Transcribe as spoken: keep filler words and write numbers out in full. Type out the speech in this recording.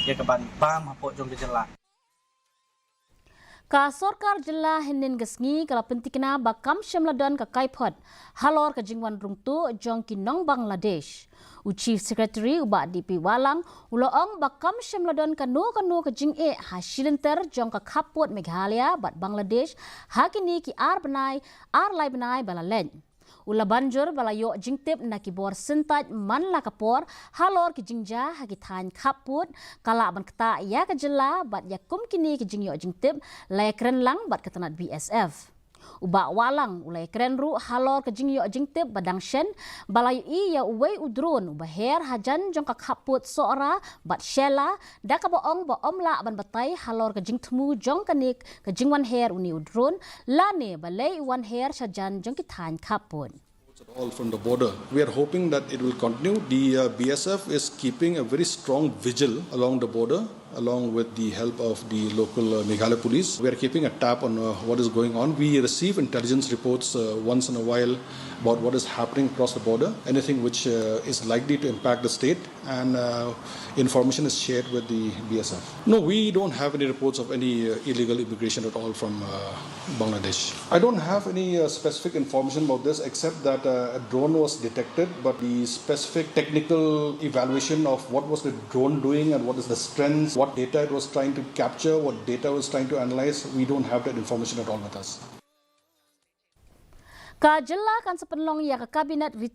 Ïa ka ban bam hapoh jong ka jylla. Ka sorkar jylla hynnin ka sngi ka la pyntikna ba kam shym la don ka kaiphod halor ka jingwan rung tuh jong ki nong Bangladesh. U Chief Secretary u Bah D P Wahlang u la ong ba kam shym la don kano kano ka jingeh ha shilynter jong ka khappud Meghalaya bad Bangladesh ha kine ki ar bnai, ar lai bnai ba la leit. U la ban jur ba la ïoh jingtip na ki bor syntait man la ka por halor ki jingjia ha ki thaiñ khappud, ka lah ban ktah ïa ka jylla bad ïa kum kine ki jingïoh jingtip la ïakren lang bad ka tnat B S F. U Bah Wahlang u la ïakren ruh halor ka jingïoh jingtip ba dang shen ba la ïohi ïa uwei u drone uba her hajan jong ka khappud Sohra bad Shella, da kaba ong ba ym lah ban batai halor ka jingthmu jong kane ka jingwan her une u drone lane balei u wan her shajan jong ki thaiñ khappud. At all from the border. We are hoping that it will continue. The uh, B S F is keeping a very strong vigil along the border, along with the help of the local uh, Meghalaya police. We are keeping a tab on uh, what is going on. We receive intelligence reports uh, once in a while about what is happening across the border, anything which uh, is likely to impact the state, and uh, information is shared with the B S F. No, we don't have any reports of any uh, illegal immigration at all from uh, Bangladesh. I don't have any uh, specific information about this except that uh, a drone was detected, but the specific technical evaluation of what was the drone doing and what is the strength, what data it was trying to capture, what data it was trying to analyze, we don't have that information at all with us. Ka jylla kan sa pynlong ïa ka cabinet retreat